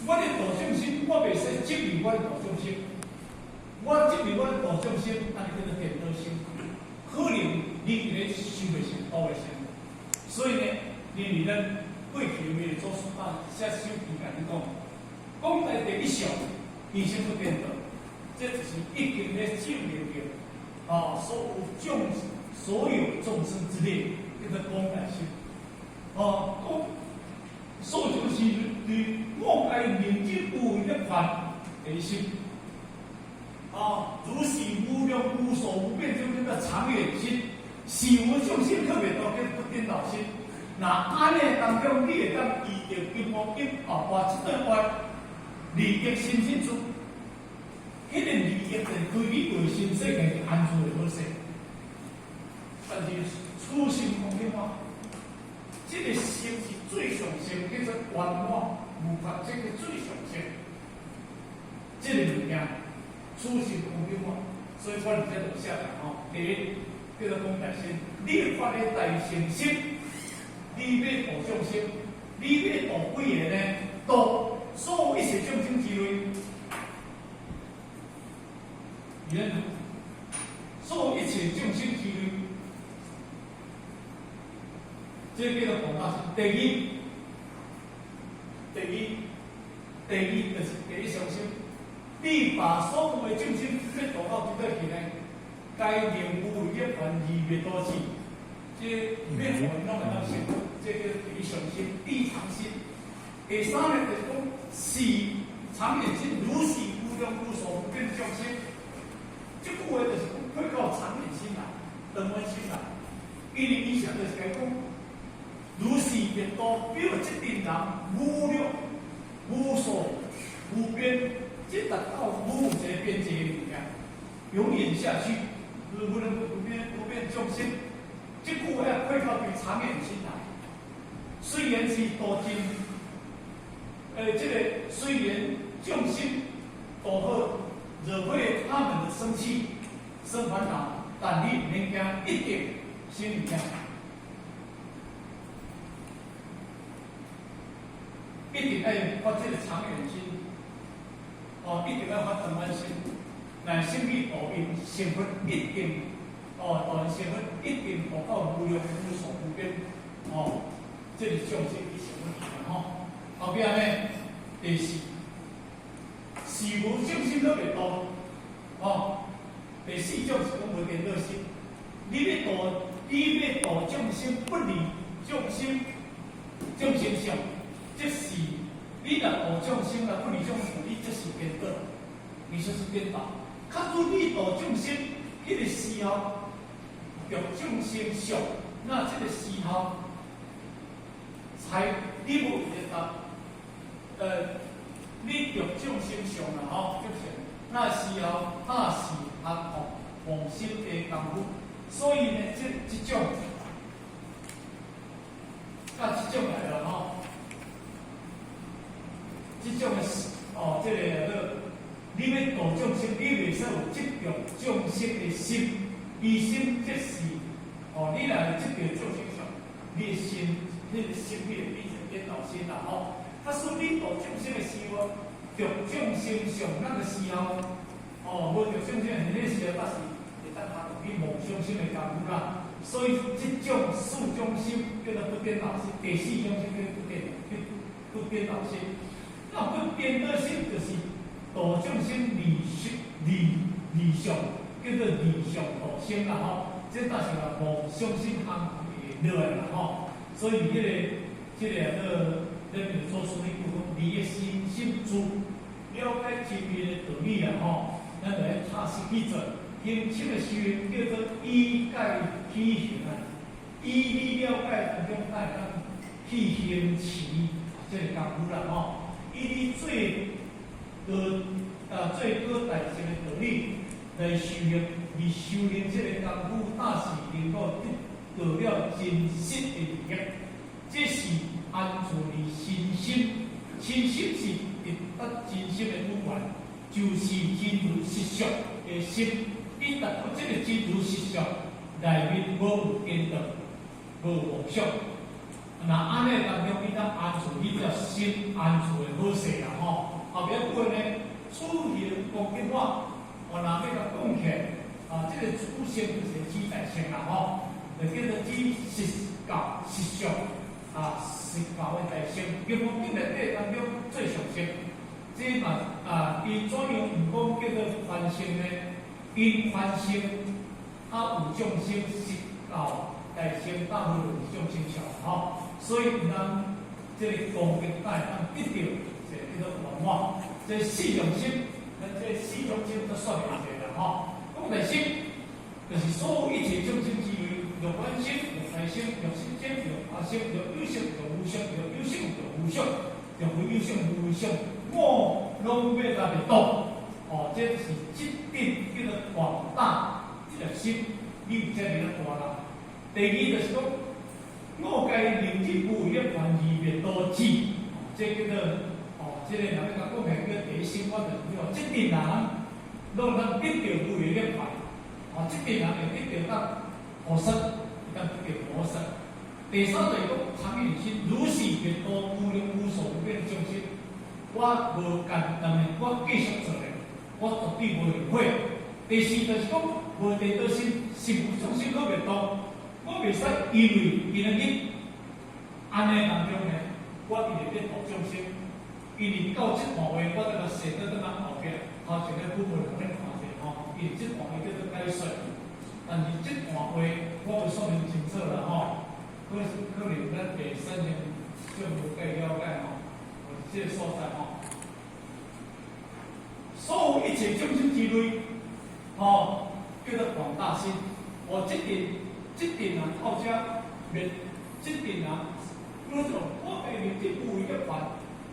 我咧度眾生，我袂使執迷我咧度眾生。我執迷我咧度眾生，按呢叫做顛倒心。可能你佇咧修袂成，度袂成。所以呢，因為咱過去的祖師啊，寫手記共你講，廣大第一相，一心不顛倒，這就是已經咧證明著，啊，所有眾生之列，叫做廣大心。哦，講所就是對五界明鏡無為的凡第一心。啊，如是無量無數無邊眾生的長遠心，是無眾生特別多叫不顛倒心。那按呢當中，你會當依著金剛經後邊這段話，利益心性處，彼個利益就是開你內心世界安住的好勢。但是此心空寂滿，這個心是最上乘，叫做圓滿無缺，這個最上乘，這個物件。此心空寂滿，所以我佇這度寫啦吼。第一叫做講大心，你發的大乘心，你欲度眾生，你欲度幾个呢？度所有一切眾生之類，原所有一切眾生之類，這個叫做廣大心。第一，第一，第一就是第一相心。你把所有的眾生欲度到佗去呢？該令無為涅槃而滅度止，這欲予𪜶攏會當成，這叫第一相心、第一長心。第三呢，就是講是長遠心，如是無量無數無邊眾生。這句話就是講推到長遠心啦、長遠心啦。伊的意思就是講，如是滅度，比如這陣人無量無數無邊。這達到無有一個邊際的物件，永遠下去，無量無邊無邊眾生。這句話要開發對長遠心來。雖然是度盡，這個雖然眾生度好，惹會他們的生氣、生煩惱，但你毋免驚，一定心裡驚，一定愛發這個長遠心。哦，一定要發長遠心，來生去度𪜶成佛，一定哦，度𪜶成佛一定度到無量無數無邊，哦，這是眾生去成佛吼。後壁呢，第四，是無眾生閣袂度，哦，第四種是講無顛倒心，你欲度眾生不離眾生，眾生相，這是你若度眾生啊，不離眾生，你這是顛倒，你就是顛倒。假如你度眾生，彼個時候著眾生相，那這個時候才你無會當，你著眾生相啦吼，就是那時候那是學妄心的功夫，所以呢，這種，啊，這種來了吼，這種的哦，這個個。你欲度眾生，你袂使有執著眾生的心，伊心即是哦，你若有執著眾生相，你的心，彼個心會變成顛倒心啦吼。假使你度眾生的時候，著眾生相那個時候，哦，無著眾生，彼個時候，才是會當下去妄想心的功夫啦。所以這種四種心叫做不顛倒心，第四種心叫做不顛倒心。那不顛倒心就是度眾生離相離離相，叫做離相度生啦吼。這倒是話妄想心行會落來啦吼。所以這個叫做咱們祖師咧講，你的心心住了解真義的道理啦吼，咱就愛踏實去做，行深的修行叫做依戒起行啊。依你了解當中，才會當去行持這個功夫啦吼。依你最高啊，最高大乘的道理來修行，而修行這個功夫，才是能夠得到了真實的利益。這是安住佇身心，身心是得達真心的語言，就是真如實相的心。你達到這個真如實相內面無顛倒，無妄想。若按呢當中，你當安住，你才心安住會好勢啦吼。後壁句呢，此行功德滿，我若欲共講起來，啊，這個此行就是指大乘啦吼，就叫做指實教實相，啊，實教的大乘，金剛經內底當中最上乘。這嘛啊，伊怎樣毋講叫做凡聖呢？因凡聖啊有眾生實教大乘，大部分是眾生相吼，所以咱這個功德會當得著，就叫做圓滿。這四種心，咱這四種心都算會者啦吼。廣大心就是所有一切眾生之類，若願心、若財心、若心心、若法心、若有相、若無相、若有相、若無相、若非有相、無非相，我攏欲共伊度。哦，這是這頂叫做廣大這個心，你有遮爾仔大啦。第二就是講，五界令證無為涅槃而滅度智，這叫做哦，這個若欲共講起來叫第一心，我就是講，這頂人攏通得著無為涅槃，哦，這頂人會得著到菩薩，會當得著菩薩。第三就是講長遠心，如是滅度無量無數無邊眾生，我無間斷的，我繼續做咧，我絕對無後悔。第四就是講無顛倒心，是無眾生閣滅度，我袂使因為今仔日按呢當中呢，我一直咧度眾生，因為到這段話，我這個寫得轉來後壁，頭前咧部分人咧看者吼，因為這段話叫做解說，但是這段話我無說明清楚啦吼，可能咱第三年就無介了解吼，這個所在吼，所有一切眾生之類，吼，叫做廣大心。我這陣這陣人到遮滅，這陣人，叫做我下面這無為涅槃，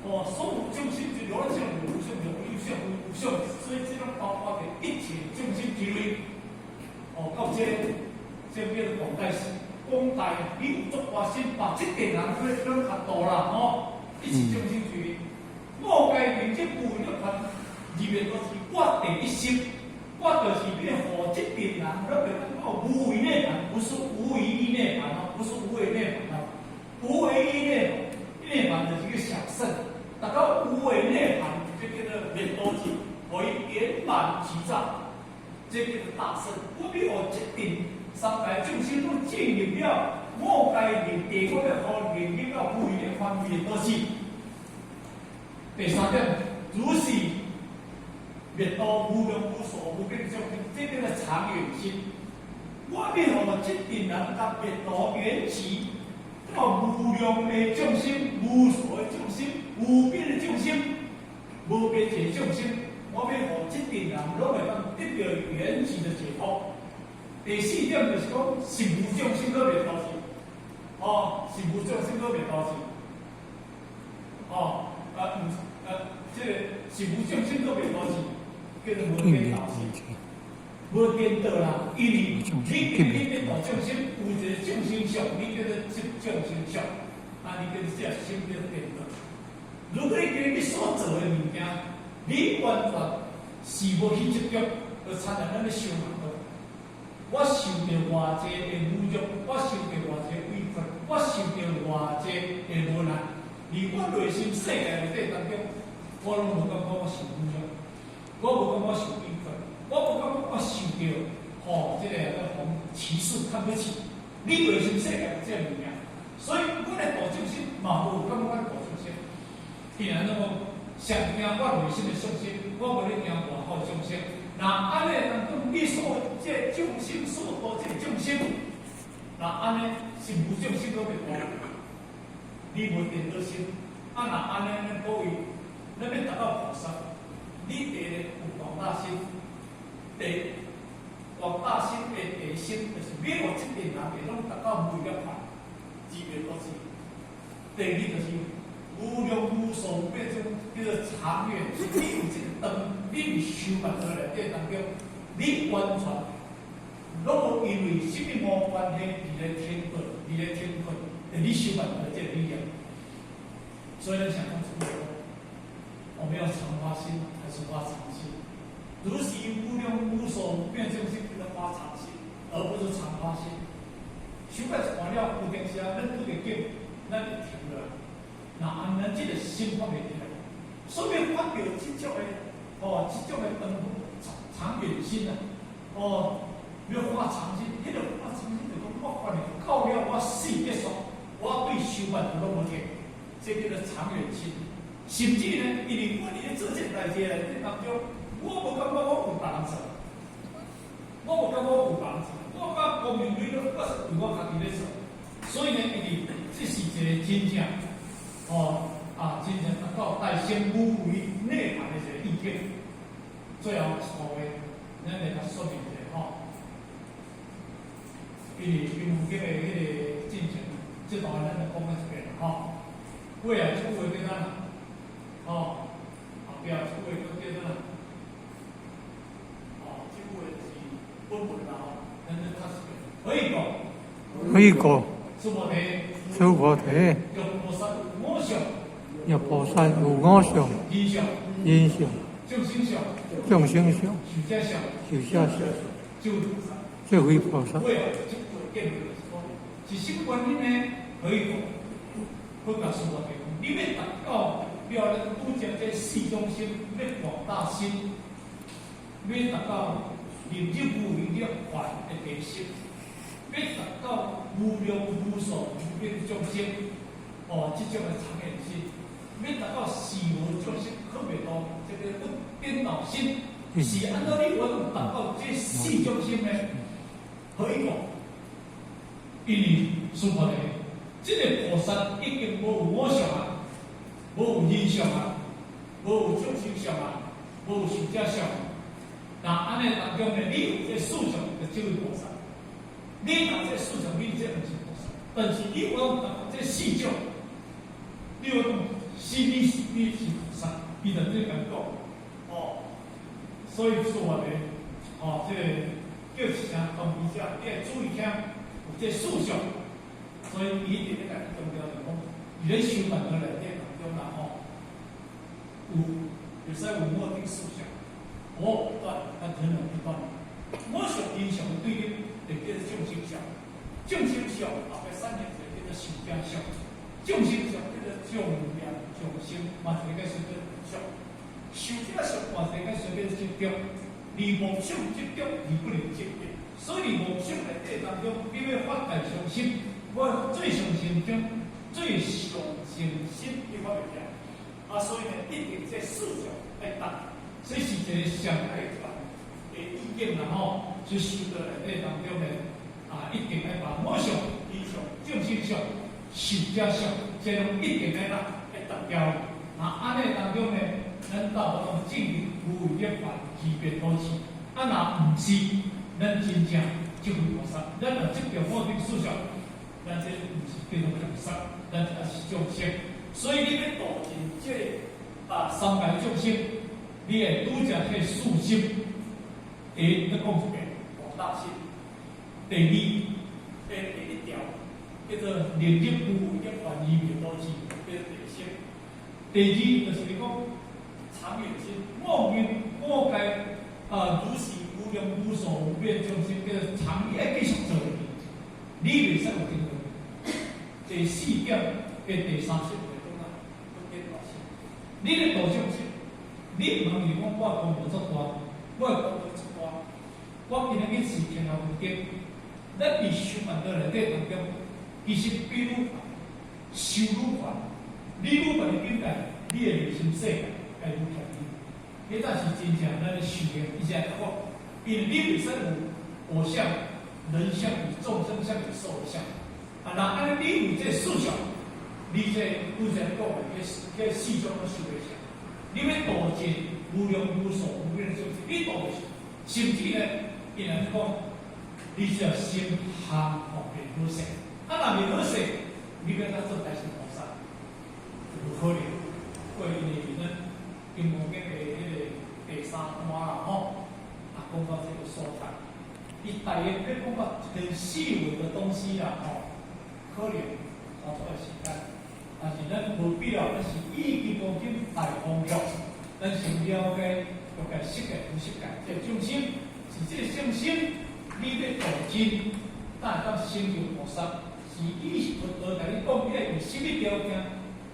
哦，所有眾生之類，相無相，有相無相，所以這種包括著一切眾生之類，哦，到這這叫做廣大心，廣大你有足大心，把這陣人去攏較大啦，吼，一切眾生之類，五界令證無為涅槃，而滅度智，我第一心。我就是欲予這陣人，攏會當到無為涅槃，不是無為義涅槃哦，不是無為涅槃哦，無為義涅槃，涅槃就是個小聖，達到無為涅槃，這叫做滅度智，可以圓滿其藏，這叫做大聖。我欲予這陣三界眾生攏進入了五界內地，我欲予進入到無為涅槃滅度智。第三點，如是滅度無量無數無邊眾生，這叫做長遠心。我欲予這陣人共滅度緣起，到無量的眾生、無數的眾生、無邊的眾生、無邊際眾生，我欲予這陣人攏會當得著緣起的解脫。第四點就是講，實無眾生閣滅度智，哦，實無眾生閣滅度智，哦，啊，毋，這個實無眾生閣滅度智，叫做無顛倒心，無顛倒啦，因為你今日欲度眾生，有一個眾生相，你叫做執眾生相，啊，你叫做這心叫做顛倒。如果你今日你所做的物件，你完全是無去執著，就親像咱咧修嘛。我受著偌濟的侮辱，我受著偌濟委屈，我受著偌濟的無奈，佇我內心世界內底當中，我攏無感覺我受侮辱，我無感覺我受委屈，我無感覺我受著吼，這個叫互歧視看不起。你內心世界有這個物件，所以阮來度眾生嘛無感覺度眾生。既然那麼上驚我內心的相心，我無咧驚外口的眾生。若按呢當中，你所這眾生所度這眾生，若按呢是無眾生閣袂度，你無顛倒心。啊，若按呢，咱各位，咱欲達到菩薩，你第一有廣大心，第廣大心的第一心，就是欲予這陣人會攏達到無為涅槃，而滅度智。第二就是無量無數無邊種叫做長遠，你有這個燈，你佇修辦道內底當中，你完全攏無因為啥物無關係而來停頓，而來停頓，你修辦道這個理念。所以咱想講出來，我們要常發心還是發長心？如是無量無數無邊眾生叫做發長心，而不是常發心。修到一半了，有當時啊，咱拄著境，咱會停落來。那按咱這個心發袂起來，所以發著這種的，哦，這種的長長遠心啊，哦，要發長心，彼個發長心就講我發了到了我死結束，我對修辦都攏無停，這叫做長遠心。甚至呢，因為我佇咧做這個代誌內底當中，我無感覺我有別人做，我無感覺我有別人做，我感覺光明磊落，我是為我家己咧做。所以呢，因為這是一個真正，哦，啊，真正達到大乘無為涅槃的一個意境。最後一個話，咱來共說明一下吼。因為金剛經的彼個進程，這段咱就講過一遍啦吼。尾仔這句話叫啥？吼，後壁這句話閣叫啥？哦，這句話就是本文啦吼，咱再讀一遍。何以故？何以故？須菩提。須菩提。若菩薩有我相。若菩薩有我相。人相。人相。眾生相。眾生相。壽者相。壽者相。這為菩薩。這為菩薩。尾仔這句話結論就是講，是什麼原因呢？何以故？佛共須菩提講，你欲達到了咱拄才這四種心，欲廣大心，欲達到入入無為涅槃的地心，欲達到無量無數無邊眾生，哦，這種的長遠心，欲達到時無眾生可袂度，這個不顛倒心，是按怎你有法度達到這四種心呢？何以故？因為須菩提，這個菩薩已經無有我相啊，無有人相啊，無有眾生相啊，無有壽者相。那按呢當中呢，你有這四相，就這位菩薩。你若這四相，你這毋是菩薩。但是你有達到這四種，你有講是你是你是菩薩，伊就這樣講。哦，所以說話呢，哦，這個叫一聲當機者，你愛注意聽，有這四相。所以伊一直咧共強調就講，佇咧修辦道內底當中啦吼，有會使有我頂四相，我不斷，但人能不斷。我相人相對立，就叫做眾生相。眾生相後壁三年就叫做壽者相。眾生相叫做眾念眾生，嘛是個說叫做相。壽者相嘛是個說叫做執著。離妄想執著而不能證得，所以妄想內底當中，你欲發大上心，我最上心中最上善心，你發袂起來。啊，所以呢，一定這四相愛達，這是一個上愛傳的意境啦吼。是修道內底當中呢，啊，一定愛把我相、人相、眾生相、壽者相，這攏一定愛達愛達掉。啊，按呢當中呢，咱到攏證入無為涅槃，離別多次。啊，若毋是，咱真正這位菩薩，咱若執著我頂四相，咱這毋是變做菩薩，咱這是眾生。所以你欲度盡這啊三界眾生，你會拄著彼四心。第一，閣講一遍，廣大心；第二，第一條叫做能入無為涅槃，離別多智，叫做第一心。第二就是講長遠心，我因我該啊，如是無量無數無邊眾生，叫做長遠繼續做落去，你袂使有停頓。第四點，跟第三心就是講啊，不顛倒心。你咧度眾生，你毋通是講我功德足大，我的功德足大，我今仔日是天後有德，咱佇修辦道內底當中，其實比愈懸，修愈懸，你愈懸的境界，你的內心世界該愈強烈。彼才是真正咱咧修行，伊才會看，因為你袂使有我相、人相、與眾生相、與壽相。啊，若按呢，你有這四相，你這拄才講的彼四種攏修袂成。你欲度盡無量無數無邊的眾生，你度袂成。甚至呢，伊若講，你只要心行吼袂好勢，啊，若袂好勢，你欲怎做大乘菩薩？無可能。過因為咱金剛經的彼個第三段啦吼，啊，講到這個所在，伊大約欲講到很細微的東西啦吼，可能花足濟時間，但是咱無必要，咱是以金剛經大方向，咱先了解欲界、色界、無色界這個眾生，是這個眾生，你欲度盡，才會當成就菩薩，是是伊是佛陀共你講，你愛用啥物條件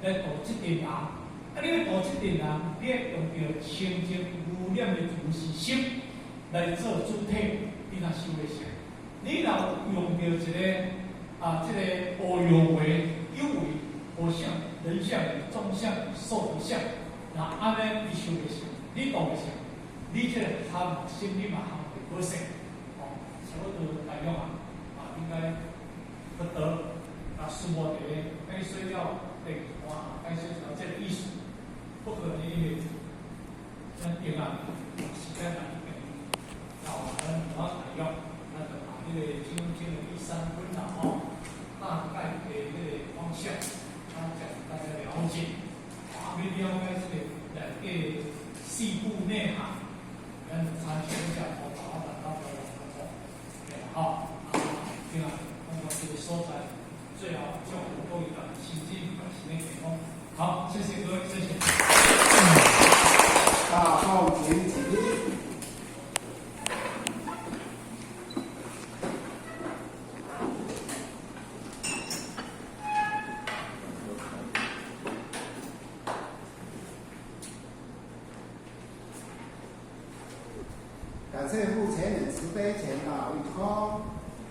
來度這陣人？啊，你欲度這陣人，你愛用著清淨無染的慈悲心來做主體，你才修會成。你若用著一個啊，這個有為有為，佛相、人相、眾相、壽相，那按呢你修袂成，你度袂成，你這個含心你嘛含袂好勢，哦，差不多大約啊，啊應該佛陀啊，師母佇咧解說了第二段，解說了這個意思，不過呢，因為咱定啊，時間也已經到咱我大約，咱就把這個金剛經的第三分啦，吼，大概的這個方向，啊，讓大家了解。啊，欲了解這個內底細部內涵，咱參詳一下，我把它打到來，對好，啊，對啊，講到這個所在，最後祝福各位身體身體健康。好，謝謝各位，謝謝。大眾請起立。感謝父前人慈悲，前道一鞠躬，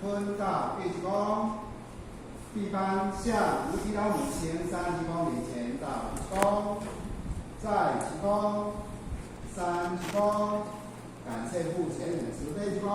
坤道一鞠躬，畢班向菩提老母行三鞠躬禮，前道一鞠躬，再鞠躬，三鞠躬。感謝父前人慈悲鞠躬。